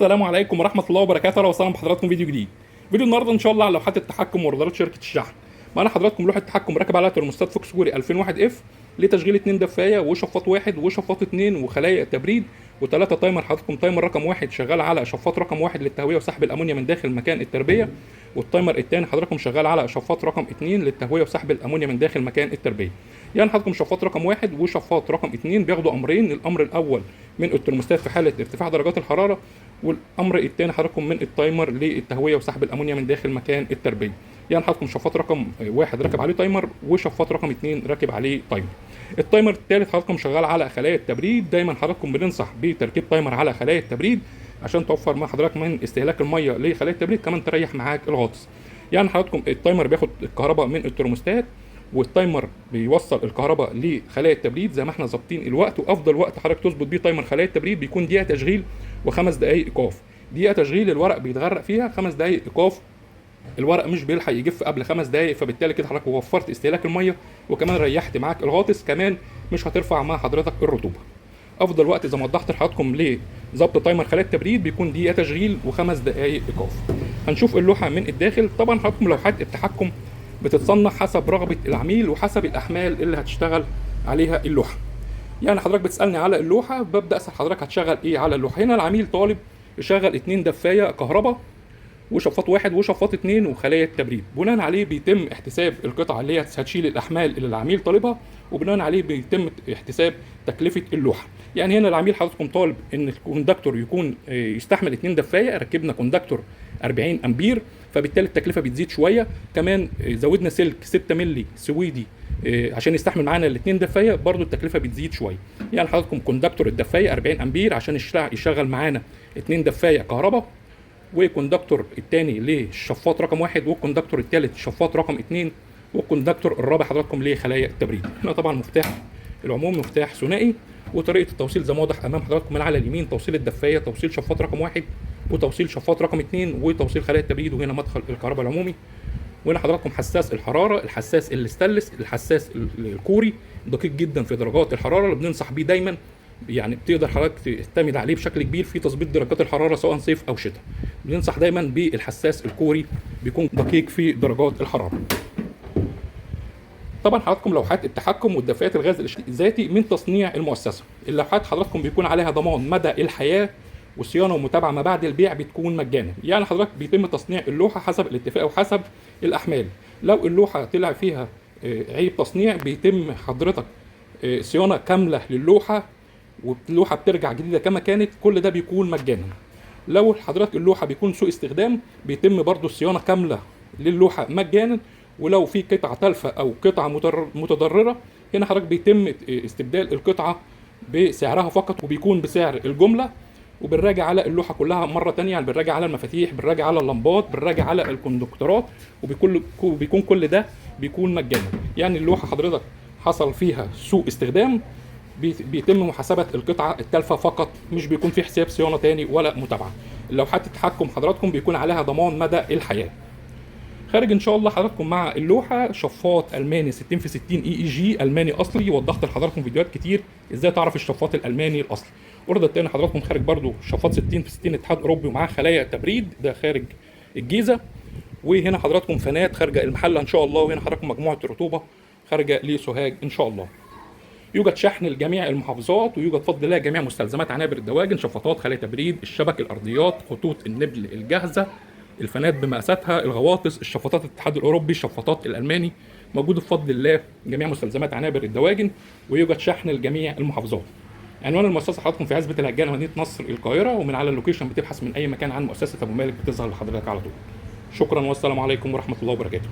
السلام عليكم ورحمة الله وبركاته. اهلا وسهلا بحضراتكم فيديو جديد. فيديو النهارده ان شاء الله على لوحات التحكم ورادارات شركة الشحن. معانا حضراتكم لوحة تحكم راكب عليها ترموستات فوكس كوري 2001 F لتشغيل 2 دفايه وشفاط واحد وشفاط 2 وخلايا تبريد وثلاثة timer. حضراتكم timer رقم واحد شغال على شفاط رقم واحد للتهويه وسحب الامونيا من داخل مكان التربية، وال timer الثاني حضراتكم شغال على شفاط رقم 2 للتهويه وسحب الامونيا من داخل مكان التربية. يعني حضراتكم شفاط رقم واحد وشفاط رقم 2 بياخدوا امرين، الامر الاول من الترموستات في حاله ارتفاع درجات الحرارة، والامر الثاني حضراتكم من ال timer للتهويه وسحب الامونيا من داخل مكان التربية. يعني حضراتكم شفاط رقم واحد راكب عليه timer، وشفاط رقم 2 راكب عليه timer. ال timer الثالث حضراتكم شغال على خلايا التبريد. دايما حضراتكم بننصح بتركيب timer على خلايا التبريد عشان توفر مع حضرتك من استهلاك المية لخلايا التبريد، كمان تريح معاك الغاطس. يعني حضراتكم ال timer بياخد الكهرباء من الترموستات، وال timer بيوصل الكهرباء لخلايا التبريد زي ما احنا ظابطين الوقت. وافضل وقت حضرتك تظبط بيه timer خلايا التبريد بيكون دقيقة تشغيل وخمس دقائق ايقاف. دقيقة تشغيل الورق بيتغرق فيها، 5 دقائق ايقاف الورق مش بيلحق يجف قبل 5 دقائق. فبالتالي كده حضرتك وفرت استهلاك المية، وكمان ريحت معاك الغاطس، كمان مش هترفع مع حضرتك الرطوبة. افضل وقت زي ما وضحت لحضراتكم لظبط timer خلايا التبريد بيكون دقيقة تشغيل وخمس دقائق ايقاف. هنشوف اللوحة من الداخل. طبعا حضراتكم لوحات التحكم بتتصنع حسب رغبة العميل وحسب الاحمال اللي هتشتغل عليها اللوحة. يعني حضرتك بتسالني على اللوحة، ببدا اسال حضرتك هتشغل ايه على اللوحة. هنا العميل طالب يشغل 2 دفايه كهرباء وشفاط واحد وشفاط 2 وخلايا التبريد. بناء عليه بيتم احتساب القطعة اللي هي هتشيل الاحمال اللي العميل طالبها، وبناء عليه بيتم احتساب تكلفة اللوحة. يعني هنا العميل حضراتكم طالب ان ال contactor يكون يستحمل 2 دفايه، ركبنا contactor 40 امبير، فبالتالي التكلفة بتزيد شوية. كمان زودنا سلك 6 مللي سويدي عشان يستحمل معانا الاثنين دفايه، برضو التكلفة بتزيد شوية. يعني حضراتكم contactor الدفايه 40 امبير عشان يشغل معانا 2 دفايه كهرباء، و contactor الثاني للشفاط رقم واحد، وال contactor الثالث شفاط رقم 2، وال contactor الرابع حضراتكم لخلايا التبريد. هنا طبعا مفتاح العموم مفتاح ثنائي، وطريقه التوصيل زي ما واضح امام حضراتكم من على اليمين توصيل الدفايه، توصيل شفاط رقم واحد، وتوصيل شفاط رقم 2، وتوصيل خلايا التبريد، وهنا مدخل الكهرباء العمومي. وهنا حضراتكم حساس الحرارة، الحساس الستانلس، الحساس الكوري دقيق جدا في درجات الحرارة اللي بننصح بيه دايما. يعني بتقدر حضرتك تعتمد عليه بشكل كبير في تظبيط درجات الحرارة سواء صيف او شتاء. بننصح دايما بالحساس الكوري، بيكون دقيق في درجات الحرارة. طبعا حضراتكم لوحات التحكم والدفايات الغاز الذاتي من تصنيع المؤسسة. اللوحات حضراتكم بيكون عليها ضمان مدى الحياة، وصيانة ومتابعة ما بعد البيع بتكون مجانا. يعني حضرتك بيتم تصنيع اللوحة حسب الاتفاق وحسب الاحمال. لو اللوحة طلع فيها عيب تصنيع بيتم حضرتك صيانة كاملة للوحه، واللوحه بترجع جديدة كما كانت، كل ده بيكون مجانا. لو حضرتك اللوحة بيكون سوء استخدام بيتم برضو صيانة كاملة للوحه مجانا. ولو في قطعه تالفه او قطعه متضرره هنا حضرتك بيتم استبدال القطعة بسعرها فقط، وبيكون بسعر الجملة. وبنراجع على اللوحة كلها مرة تانية، يعني بنراجع على المفاتيح، بنراجع على اللمبات، بنراجع على الكوندكتورات، وبيكون كل ده بيكون مجانا. يعني اللوحة حضرتك حصل فيها سوء استخدام بيتم محاسبه القطعة التالفه فقط، مش بيكون في حساب صيانة تاني ولا متابعه. لوحات التحكم حضراتكم بيكون عليها ضمان مدى الحياة. خارج ان شاء الله حضراتكم مع اللوحة شفاط الماني 60 في 60 EEG الماني اصلي. وضحت لحضراتكم فيديوهات كتير ازاي تعرف الشفاط الالماني الاصلي. ال order التاني حضراتكم خارج برضو شفاط 60 في 60 اتحاد اوروبي ومعاه خلايا تبريد، ده خارج الجيزة. وهنا حضراتكم فانات خارجه المحلة ان شاء الله، وهنا حضراتكم مجموعة رطوبة خارجه لسوهاج ان شاء الله. يوجد شحن لجميع المحافظات، ويوجد بفضل الله جميع مستلزمات عنابر الدواجن، شفاطات، خلايا تبريد، الشبك، الارضيات، خطوط النبل الجاهزة، الفانات بمقاساتها، الغواطس، الشفاطات الاتحاد الاوروبي، الشفاطات الالماني، موجود بفضل الله جميع مستلزمات عنابر الدواجن، ويوجد شحن لجميع المحافظات. عنوان المؤسسة حضراتكم في عزبه الهجانه، مدينة نصر، القاهرة. ومن على ال location بتبحث من اي مكان عن مؤسسة ابو مالك بتظهر لحضرتك على طول. شكرا والسلام عليكم ورحمة الله وبركاته.